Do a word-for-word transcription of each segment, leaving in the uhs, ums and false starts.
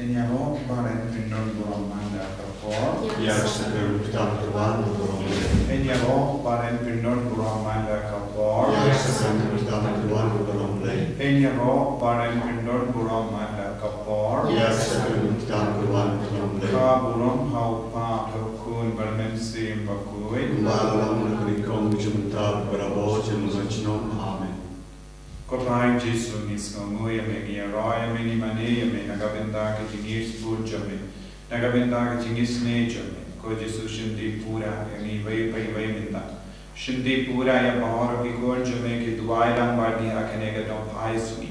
Ïaroh ba ren pyndon burom man la ka por. Ïa ka sngewthuh kata ka wan burom. Ïaroh ba ren pyndon burom man la ka por. Ïa ka sngewthuh kata ka wan burom. Ïaroh ba ren pyndon burom man la ka por. Ïa ka sngewthuh kata ka wan burom. Ka burom ha u Kpa, ha u Khun bad ha u Mynsiem Bakhuid. Kumba la long na ka nyngkong, mynta bad barabor, junom junom. Amen. Ko Trai Jisu, ngi sngewnguh ïa me, ngi ïaroh ïa me, ngi mane ïa me na ka bynta ka jingïeit jong me, na ka bynta ka jingisynei jong me. Ko Jisu, shim dih pura ïa ngi iwei pa iwei mynta. Shim dih pura ïa baroh ki khun jong me ki duwai lang bad ngi ha kane ka dong phai sngi.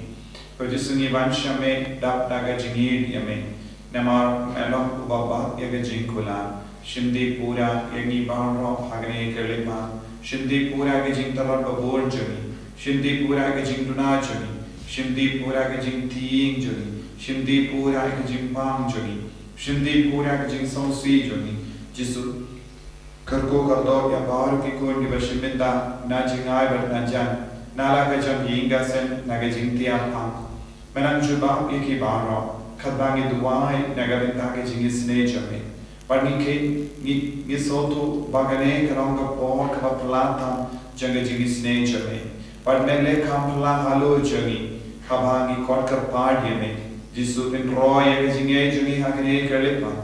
Ko Jisu, ngi wan sha me dap da ka jingïeit ïa me. Namar me long uba bak ïa ka jingkular. Shim dih pura ïa ngi baroh ha kane ka lipmat. Shim dih pura ïa ka jingtlot babun jong ngi. Shim dih pura ïa ka jingduna jong ngi. Shim dih pura ïa ka jingtieng jong ngi. Shim dih pura ïa ka jingpang jong ngi. Shim dih pura ïa ka jingsngewsih jong ngi. Jisu, kyrkhu kyrdoh ïa baroh ki khun kiba shim bynta na jingai bad na jan, na la ka jong ki ïing ka sem, na ka jingtiar pang. Me nang jubab ïa ki baroh katba ngi duwai na ka bynta ka jingisynei jong me. Bad ngi kheiñ, ngi, ngi sngewthuh ba kane ka long ka por kaba phylla tam jong ka jingisynei jong me. Bad me leh kham phylla halor jong ngi haba ngi khot kyrpad ïa me. Jisu, pynroi ïa ka jingïeit jong ngi ha kane ka lipmat.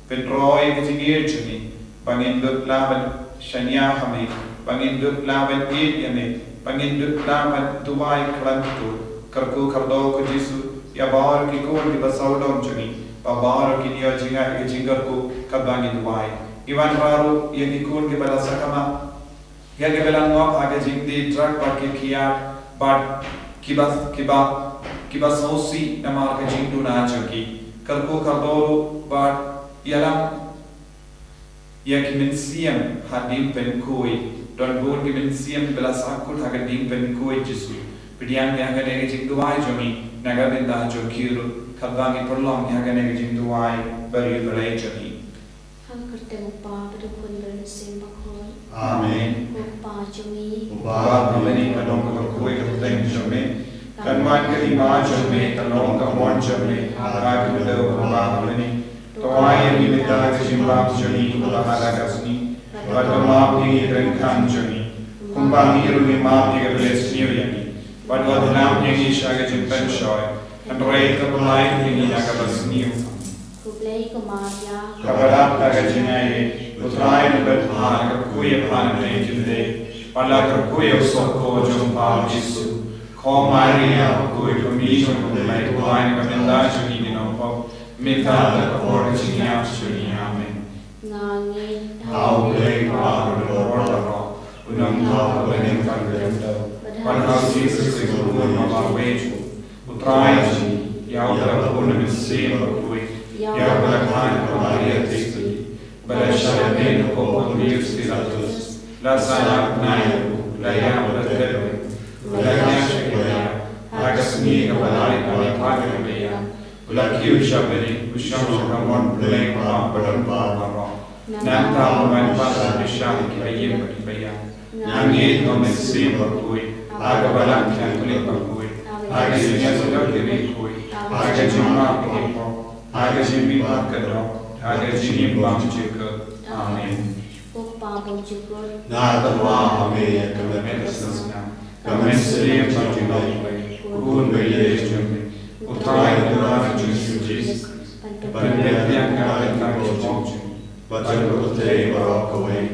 Pynroi ïa ka jingïeit jong ngi ba ngin dup lah ban shaniah ha me, ba ngin dup lah ban ïeit ïa me, ba ngin dup lah ban duwai khlem ktur. Kyrkhu kyrdoh ko Jisu ïa baroh ki khun kiba sawdong jong ngi, ba baroh kin ïoh jingngeit ïa ka jingkyrkhu katba ngi duwai. Ngi wanrah ruh ïa ki khun kiba la sakma, ïa kiba la ngop ha ka jingdie drug bad ki kiad, bad kiba, kiba, kiba sngewsih namar ka jingduna jong ki. Kyrkhu kyrdoh ruh bad ïalam ïa ki mynsiem ha ding pynkhuid. Don bun ki mynsiem ba la sahkut ha ka ding pynkhuid, Jisu. Pdiang ïa kane ka jingduwai jong ngi na ka bynta jong ki ruh, katba ngi pynlong ïa kane ka jingduwai bariewblei jong ngi. Ha ka kyrteng u Kpa bad u Khun bad u Mynsiem Bakhuid. Amen. Ko Kpa jong ngi, uba ha bneng, ka long ka kyrteng jong me. Kan wan ka hima jong me, kan long ka mon jong me ha ka khyndew kumba ha bneng. To ai ïa ngi mynta ka jingbam jong ngi kaba ha la ka sngi. Bad to map ïa ngi ki ryngkang jong ngi, kumba ngi ruh ngi map ïa kiba isniew ïa ngi. Bad wat lam ïa ngi sha ka jingpynshoi, hynrei to pynlait ïa ngi na kaba sniew. Khublei ko Maria, kaba dap da ka jingaiei, U Trai u don bad pha, la kyrkhu ïa pha na pdeng ki kynthei, bad la kyrkhu ïa u soh jong pha u Jisu. Ko Maria bakhuid, ko Mei jong U Blei, to duwai na ka bynta jong ngi ki nongpop, mynta bad ha ka por ka jingïap jong ngi. Amen. Nga ngeit ha U Blei Kpa Badonbor baroh, u Nongthaw uba bniah bad uba kordor, bad ha U Jisu Khrist u Khun uba marwei jong U Trai jong ngi, ïa uba la bun na Mynsiem Bakhuid, ïa uba la kha na ka Maria Theisotti, bad la shah lyndet ha u Pontius Pilatus, la sahnarphna ïa u, la ïap, la tep, la ïaid sha ki baïap, ha ka sngi kaba lai, la phah sha ki baïap, la kiew sha bneng, la shong ha ka mon U Blei Kpa Badonbor baroh. Nangta un wan pat ban pynshai ïa kiba im bad kiba ïap. Nga ngeit ha U Mynsiem Bakhuid, ha ka Balang Katholik bakhuid, ha ka jingïasyllok ki riewkhuid, ha ka jingmap ïa ki pop, ha ka jingmihpat ka doh, ha ka jingim bymjukut. Amen. Ko Kpa bymjukut, nga tyrwa ha me ïa ka met ka snam, ka mynsiem bad ka jingïeit, ko Khun ba ïeit jong me, U Trai u Trai Jisu Khrist, ban pynbiang ïa ka jingpop jong ngi bad jong ka pyrthei baroh kawei.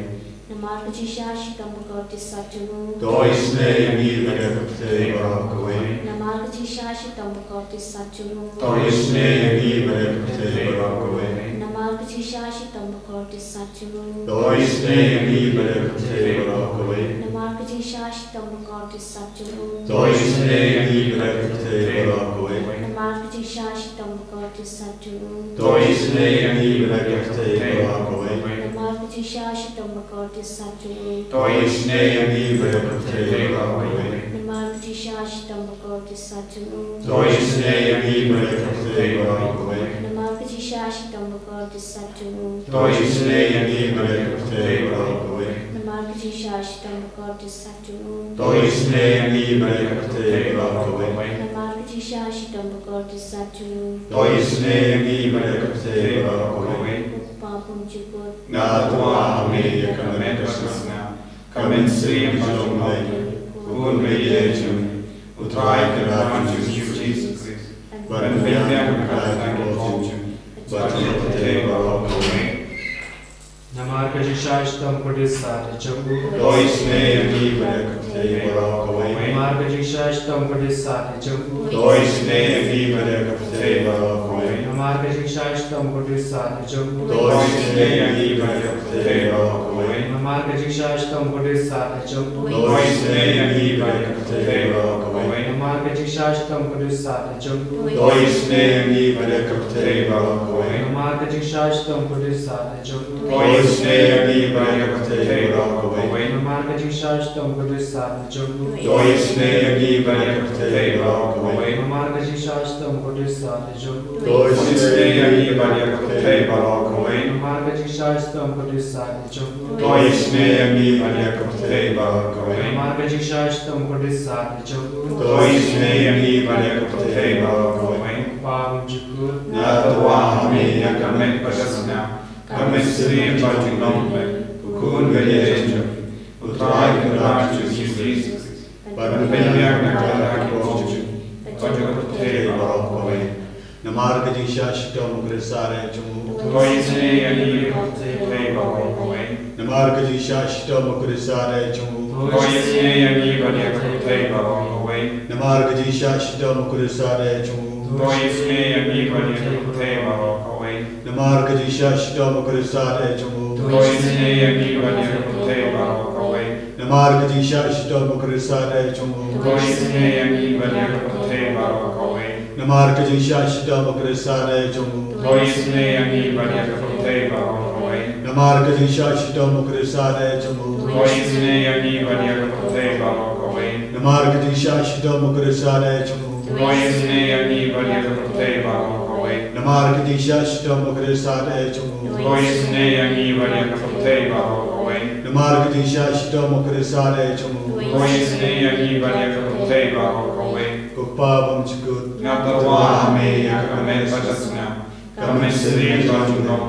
Namar ka jingshisha shitom bakordit sat jong u, to isynei ïa ngi bad ïa ka pyrthei baroh kawei. Namar ka jingshisha shitom bakordit sat jong u, to isynei ïa ngi bad ïa ka pyrthei baroh kawei. Namar ka jingshisha shitom bakordit sat jong u, to isynei ïa ngi bad ïa ka pyrthei baroh kawei. Namar ka jingshisha shitom bakordit sat jong u, to isynei ïa ngi bad ïa ka pyrthei baroh kawei. Namar ka jingshisha shitom bakordit sat jong u, to isynei ïa ngi bad ïa ka pyrthei baroh kawei. Namar ka jingshisha shitom bakordit sat jong u, to isynei ïa ngi bad ïa ka pyrthei baroh kawei. Namar ka jingshisha shitom bakordit sat jong u, to isynei ïa ngi bad ïa ka pyrthei baroh kawei. Namar ka jingshisha shitom bakordit sat jong u, to isynei ïa ngi bad ïa ka pyrthei baroh kawei. Namar ka jingshisha shitom bakordit sat jong u, to isynei ïa ngi bad ïa ka pyrthei baroh kawei. Namar ka Jingshisha shitom bakordit sat jong u. To isynei ïa ngi bad ïa ka pyrthei baroh kawei. Ko Kpa bymjukut. Nga tyrwa ha me ïa ka met ka snam, ka mynsiem ka jong U Blei, U Khun baïeit jong ngi, U Trai Kynrad jong ngi U Jisu Khrist, ban pynbiang ïa ka jingim jong ngi bad jong ka pyrthei baroh kawei. Namar ka jingshisha shitom bakordit sat jong u. To isynei ïa ngi bad ïa ka pyrthei baroh kawei. Namar ka jingshisha shitom bakordit sat jong u. To isynei ïa ngi bad ïa ka pyrthei baroh kawei. Namar ka jingshisha shitom bakordit sat jong u. To isynei ïa ngi bad ïa ka pyrthei baroh kawei. Namar ka jingshisha shitom bakordit sat jong u. To isynei ïa ngi bad ïa ka pyrthei baroh kawei. Namar ka jingshisha shitom bakordit sat jong u. To isynei ïa ngi bad ïa ka pyrthei baroh kawei. Namar ka jingshisha shitom bakordit sat jong u. To isynei ïa ngi bad ïa ka pyrthei baroh kawei. Namar ka jingshisha shitom bakordit sat jong u. To isynei ïa ngi bad ïa ka pyrthei baroh kawei. Namar ka jingshisha shitom bakordit sat jong u. To isynei ïa ngi bad ïa ka pyrthei baroh kawei. Namar ka jingshisha shitom bakordit sat jong u. To isynei ïa ngi bad ïa ka pyrthei baroh kawei. Namar ka jingshisha shitom bakordit sat jong u. To isynei ïa ngi bad ïa ka pyrthei baroh kawei. Ko Kpa bymjukut. Nga tyrwa ha me ïa ka met bad ka snam, ka mynsiem bad ka jinglong, U Khun baïeit jong ngi, U Trai Kynrad jong ngi U Jisu Khrist, ban pynbiang ïa ka jingim jong ngi bad jong ka pyrthei baroh kawei. Namar ka jingshisha shitom bakordit sat jong u. To isynei ïa ngi bad ïa ka pyrthei baroh kawei. Namar ka jingshisha shitom bakordit sat jong u. To isynei ïa ngi bad ïa ka pyrthei baroh kawei. Namar ka jingshisha shitom bakordit sat jong u. To isynei ïa ngi bad ïa ka pyrthei baroh kawei. Namar ka jingshisha shitom bakordit sat jong u. To isynei ïa ngi bad ïa ka pyrthei baroh kawei. Namar ka jingshisha shitom bakordit sat jong u. To isynei ïa ngi bad ïa ka pyrthei baroh kawei. Namar ka jingshisha shitom bakordit sat jong u. To isynei ïa ngi bad ïa ka pyrthei baroh kawei. Namar ka jingshisha shitom bakordit sat jong u. To isynei ïa ngi bad ïa ka pyrthei baroh kawei. Namar ka jingshisha shitom bakordit sat jong u. To isynei ïa ngi bad ïa ka pyrthei baroh kawei. Namar ka jingshisha shitom bakordit sat jong u. To isynei ïa ngi bad ïa ka pyrthei baroh kawei. Namar ka jingshisha shitom bakordit sat jong u. To isynei ïa ngi bad ïa ka pyrthei baroh kawei. Ko Kpa bymjukut. Nga tyrwa ha me ïa ka met bad ka snam, ka mynsiem bad ka jinglong,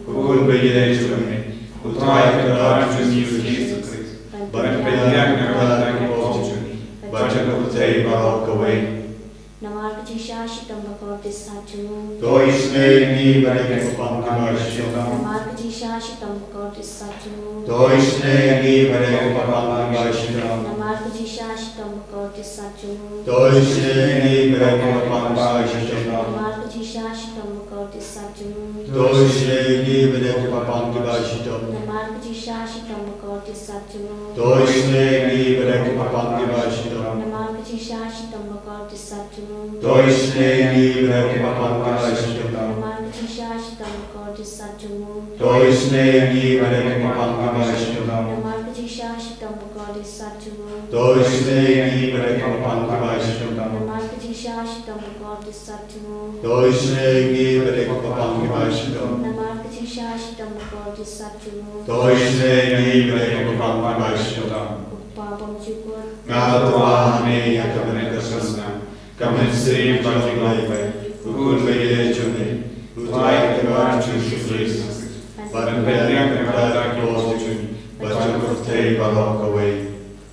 U Khun baïeit jong ngi, U Trai Kynrad jong ngi U Jisu Khrist, ban pynbiang ïa ka jingim jong ngi bad jong ka pyrthei baroh kawei. Namar ka jingshisha shitom bakordit sat jong u. To isynei ïa ngi bad ïa ki bapang kiba shitom. Namar ka jingshisha shitom bakordit sat jong u. To isynei ïa ngi bad ïa ki bapang kiba shitom. Namar ka jingshisha shitom bakordit sat jong u. To isynei ïa ngi bad ïa ki bapang kiba shitom. Namar ka jingshisha shitom bakordit sat jong u. To isynei ïa ngi bad ïa ki bapang kiba shitom. Namar ka jingshisha shitom bakordit sat jong u. To isynei ïa ngi bad ïa ki bapang kiba shitom. Namar ka jingshisha shitom bakordit sat jong u. To isynei ïa ngi bad ïa ki bapang kiba shitom. Namar ka jingshisha shitom bakordit sat jong u. To isynei ïa ngi bad ïa ki bapang kiba shitom. Namar ka jingshisha shitom bakordit sat jong u. To isynei ïa ngi bad ïa ki bapang kiba shitom. Namar ka jingshisha shitom bakordit sat jong u. To isynei ïa ngi bad ïa ki bapang kiba shitom. Namar ka jingshisha shitom bakordit sat jong u. To isynei ïa ngi bad ïa ki bapang kiba shitom. Ko Kpa bymjukut. Nga tyrwa ha me ïa ka met ka snam, ka mynsiem bad ka jinglong, U Khun baïeit jong ngi, U Trai Kynrad jong ngi U Jisu Khrist, ban pynbiang ïa ka jingim jong ngi bad jong ka pyrthei baroh kawei.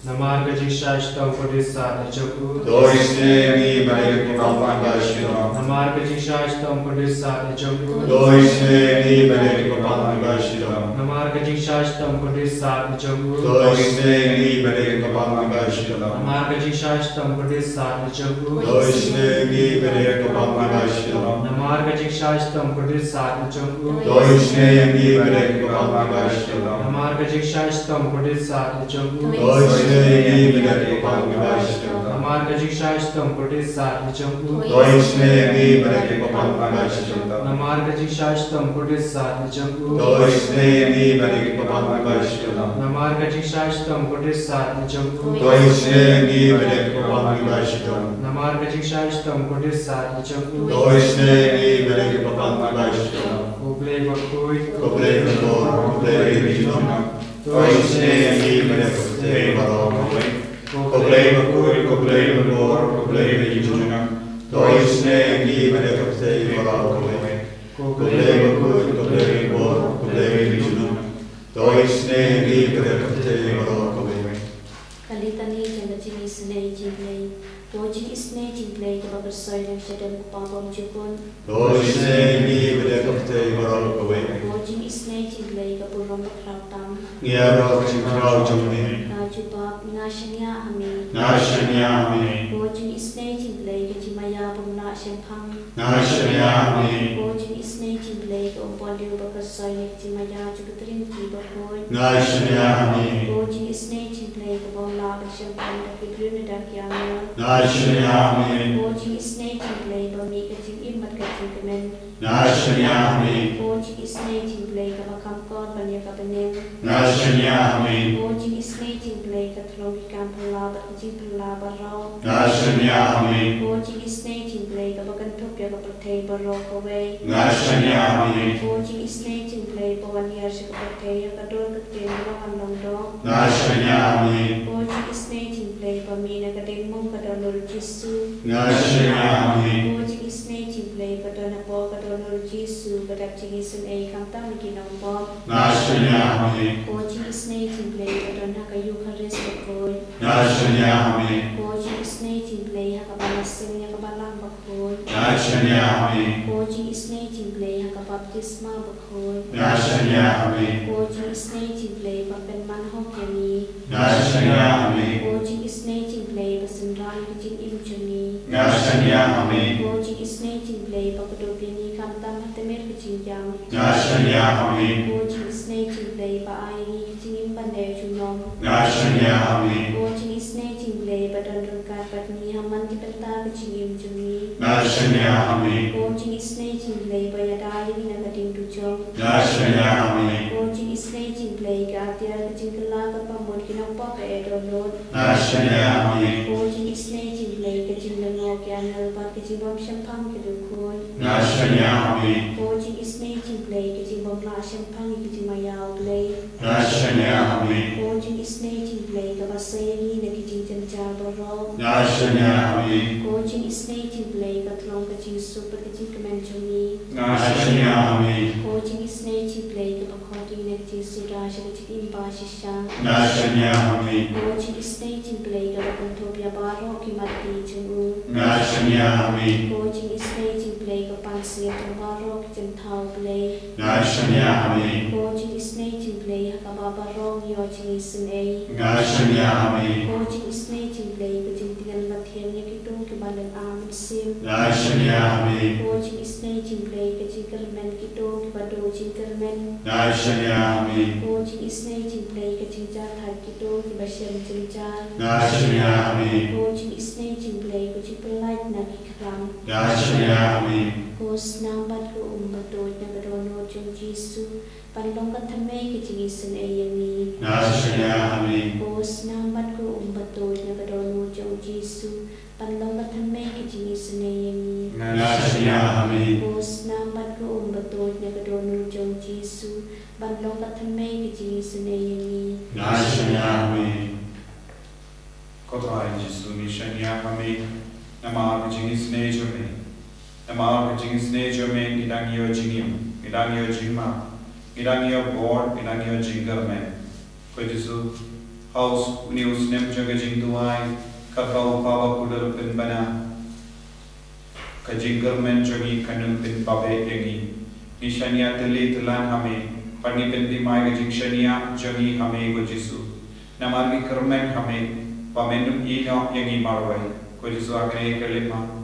Namar ka jingshisha shitom bakordit sat jong u. To isynei ïa ngi bad ïa ki bapang kiba shitom. Namar ka jingshisha shitom bakordit sat jong u. To isynei ïa ngi bad ïa ki bapang kiba shitom. Namar ka jingshisha shitom bakordit sat jong u. To isynei ïa ngi bad ïa ki bapang kiba shitom. Namar ka jingshisha shitom bakordit sat jong u. To isynei ïa ngi bad ïa ki bapang kiba shitom. Namar ka jingshisha shitom bakordit sat jong u. To isynei ïa ngi bad ïa ki bapang kiba shitom. Namar ka jingshisha shitom bakordit sat jong u. To isynei ïa ngi bad ïa ki bapang kiba shitom. Namar ka jingshisha shitom bakordit sat jong u. To isynei ïa ngi bad ïa ki bapang kiba shitom. Namar ka jingshisha shitom bakordit sat jong u. To isynei ïa ngi bad ïa ki bapang kiba shitom. Namar ka jingshisha shitom bakordit sat jong u. To isynei ïa ngi bad ïa ki bapang kiba shitom. Namar ka jingshisha shitom bakordit sat jong u. To isynei ïa ngi bad ïa ki bapang kiba shitom. Ko Blei bakhuid, ko Blei babor, ko Blei bajynjynjar. To isynei ïa ngi bad ïa ka pyrthei baroh kawei. Ko Blei bakhuid, ko Blei babor, ko Blei bajynjynjar. To isynei ïa ngi ba dei ka pyrthei baroh kawei. Ko Blei bakhuid, ko Blei ri bor, ko Blei ri jnum. To isynei ïa ngi ba dei ka pyrthei baroh kawei. Ka litani jong ka jingisynei jong U Blei. Ko jingisynei jong U Blei kaba kyrshoi na ka shadem ko Pa bymjukut. To isynei ïa ngi ba dei ka pyrthei baroh kawei. Ko jingisynei jong U Blei ka burom bakhraw tam. Ngi ïaroh ka jingkhraw jong me. Nga jubab, nga shaniah ha me. Nga shaniah ha me. Ko jingisynei jong U Blei ka jingmaïa bym lah shemphang. Nga shaniah ha me. Ko jingisynei jong U Blei ka umpohliew ba kyrshoi na ka jingmaïa jong ka Triniti bakhuid. Nga shaniah ha me. Ko jingisynei jong U Blei kaba ym lah ban shemphang da ki briew ne da ki angel. Nga shaniah ha me. Ko jingisynei jong U Blei ba mih ka jingim bad ka jingkmen. Nga shaniah ha me. Ko jingisynei jong U Blei kaba kham kot ban ïa ka bneng. Nga shaniah ha me. Ko jingisynei jong U Blei ka thlong ki kam phylla bad ka jingphylla baroh. Nga shaniah ha me. Ko jingisynei jong U Blei kaba kynthup ïa ka pyrthei baroh kawei. Nga shaniah ha me. Ko jingisynei jong U Blei ba wan hiar sha ka pyrthei ha ka dur ka ktien ba la wan long doh. Nga shaniah ha me. Ko jingisynei jong U Blei ba mih na ka diengmong ka dohnud U Jisu. Nga shaniah ha me. Ko jingisynei jong U Blei ba don hapoh ka dohnud U Jisu ba dap jingisynei khamtam ïa ki nongpop. Nga shaniah ha me. Ko jingisynei jong U Blei ba don ha ka Eukharist bakhuid. Nga shaniah ha me. Ko jingisynei jong U Blei ha kaba la seng ïa ka Balang bakhuid. Nga shaniah ha me. Ko jingisynei jong U Blei ha ka baptisma bakhuid. Nga shaniah ha me. Ko jingisynei jong U Blei ba pynman hok ïa ngi. Nga shaniah ha me. Ko jingisynei jong U Blei ba synran ïa ka jingim jong ngi. Nga shaniah ha me. Ko jingisynei jong U Blei ba kdup ïa ngi khamtam ha tmier ka jingïam. Nga shaniah ha me. Ko jingisynei jong U Blei ba ai ïa ngi ka jingim ban da junom. Nga shaniah ha me. Ko jingisynei jong U Blei ba don ryngkat bad ngi ha man ki bynta ka jingim jong ngi. Nga shaniah ha me. Ko jingisynei jong U Blei ba ïada ïa ngi na ka ding dujok. Nga shaniah ha me. Ko jingisynei jong U Blei ka atiar ka jingkylla kaba mut ki nongpop ba eh dohnud. Nga shaniah ha me. Ko jingisynei jong U Blei ka jinglyngngoh ki angel bad ka jingbym shemphang ki riewkhuid. Nga shaniah ha me. Ko jingisynei jong U Blei ka jingbym lah shemphang ïa ka jingmaïa U Blei. Nga shaniah ha me. Ko jingisynei jong U Blei kaba sei ïa ngi na ki jingjynjar baroh. Nga shaniah ha me. Ko jingisynei jong U Blei ka thlong ka jingsuk bad ka jingkmen jong ngi. Nga shaniah ha me. Ko jingisynei jong U Blei kaba khot ïa ngi na ka jingsuda sha ka jingim ba shisha. Nga shaniah ha me. Ko jingisynei jong U Blei kaba kynthup ïa baroh ki mat ki jong u. Nga shaniah ha me. Ko jingisynei jong U Blei ka pansngiat jong baroh ki jingthaw Blei. Nga shaniah ha me. Ko jingisynei jong U Blei ha kaba baroh ngi ïoh jingisynei. Nga shaniah ha me. Ko jingisynei jong U Blei ka jingtngen ba thiang ïa kito kiba lynga mynsiem. Nga shaniah ha me. Ko jingisynei jong U Blei ka jingkyrmen kito kiba duh jingkyrmen. Nga shaniah ha me. Ko jingisynei jong U Blei ka jingjahthait kito kiba shem jynjar. Nga shaniah ha me. Ko jingisynei jong U Blei ka jingpyllait na ki khlam. Nga shaniah ha me. Ko snam bad ko um ba tuid na ka dohnud jong U Jisu ban long ka thymmei ka jingisynei ïa ngi. Nga shaniah ha me. Ko snam bad ko um ba tuid na ka dohnud jong U Jisu ban long ka thymmei ka jingisynei ïa ngi. Nga shaniah ha me. Ko snam bad ko um ba tuid na ka dohnud jong U Jisu ban long ka thymmei ka jingisynei ïa ngi. Nga shaniah ha me. Ko Trai Jisu, ngi shaniah ha me namar ka jingisynei jong me. Namar ka jingisynei jong me ngi dang ïoh jingim, ngi dang ïoh jingma, ngi dang ïoh bor, ngi dang ïoh jingkyrmen. Ko Jisu, ha une u snem jong ka jingduwai, katba u Kpa Bakhuid u la pynbna ka jingkyrmen jong ngi, kan ym pynpaw ïa ngi. Ngi shaniah tylli tyllan ha me, bad ngi pynthymmai ka jingshaniah jong ngi ha me, ko Jisu. Namar ngi kyrmen ha me ba men ym ïehnoh ïa ngi marwei. Ko Jisu, ha kane ka lymma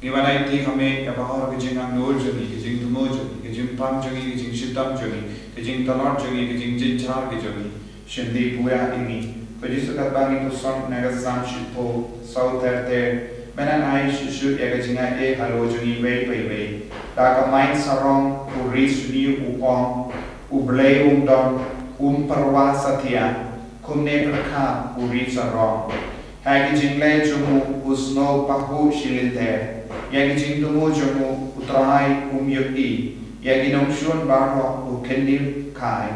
ngi wan aiti ha me ïa baroh ka jingangnud jong ngi, ka jingthmu jong ngi, ka jingpang jong ngi, ka jingshitom jong ngi, ka jingtlot jong ngi, ka jingjynjar ka jong ngi. Shim pura ïa ngi. Ko Jisu, katba ngi puson na ka Salm shiphew saw ter ter, men ai shuh shuh ïa ka jingaiei halor jong ngi iwei pa iwei. Da ka main sarong u ri shñiuh u ong, U Blei um don, um pyrwa satia, kumne pyrkhat u ri sarong. Ha ki jingleh jong u u sngew pahuh shilynter, ïa ki jingthmu jong u U Trai um ïohi, ïa ki nongshun baroh u kyndiah kai.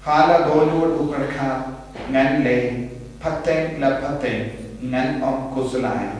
Ha la dohnud u pyrkhat, ngan leh, pateng la pateng, ngan ym khuslai.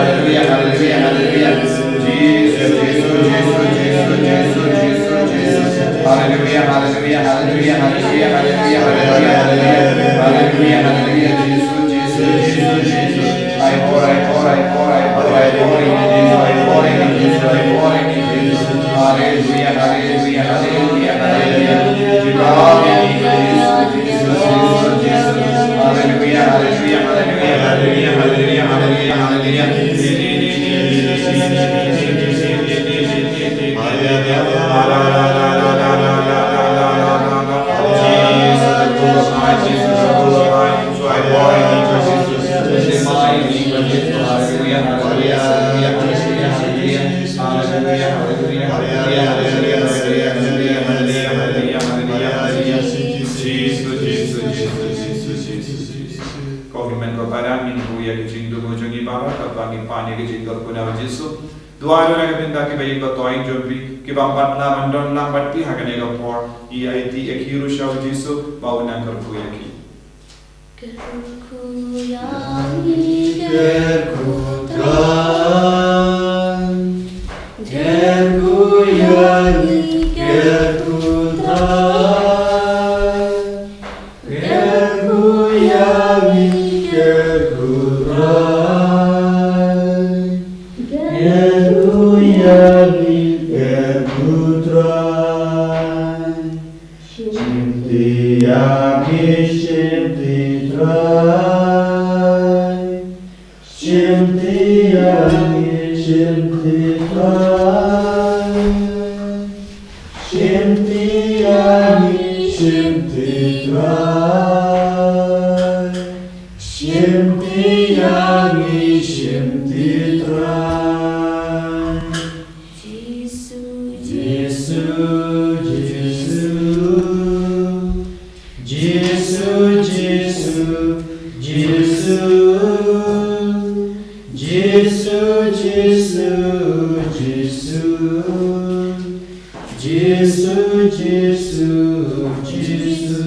Hallelujah, hallelujah, hallelujah. Jesus, Jesus, Jesus, Jesus, Jesus, Jesus. Hallelujah, hallelujah, hallelujah, hallelujah, hallelujah, hallelujah. Hallelujah, hallelujah, Jesus, Jesus, Jesus, Jesus. I pour, I pour, I pour, I pour, I pour in you, Jesus, I pour in you, Jesus, I pour in you, Jesus. Hallelujah, hallelujah, hallelujah, hallelujah. You love me, Jesus, Jesus, Jesus, Jesus. Hallelujah, hallelujah, hallelujah, hallelujah, hallelujah, hallelujah. Ko hynmen ko para, ngin buh ïa ki jingthmu jong ngi baroh, kaba ngi pan ïa ki jingkyrkhu na u Jisu. Duwai ruh na ka bynta kiba ïeit ba toiñ jong phi, kiba ym pat lah ban don lang bad phi ha kane ka por. Ngi aiti ïa ki ruh sha u Jisu ba un nang kyrkhu ïa ki. Kyrkhu ïa ngi, kyrkhu Trai. Kyrkhu ïa ngi, Shimti ïa ngi, shimti Trai. Shimti ïa ngi, shimti Trai. Shimti ïa ngi, shimti Trai. Shimti ïa ngi, shimti Trai. Jisu, Jisu, Jisu. Jisu, Jisu, Jisu. Jisu, Jisu, Jisu. Jisu, Jisu, Jisu.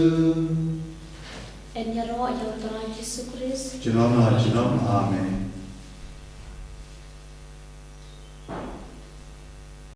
Yn ïaroh ïa u Trai Jisu Khrist. Junom la junom. Amen.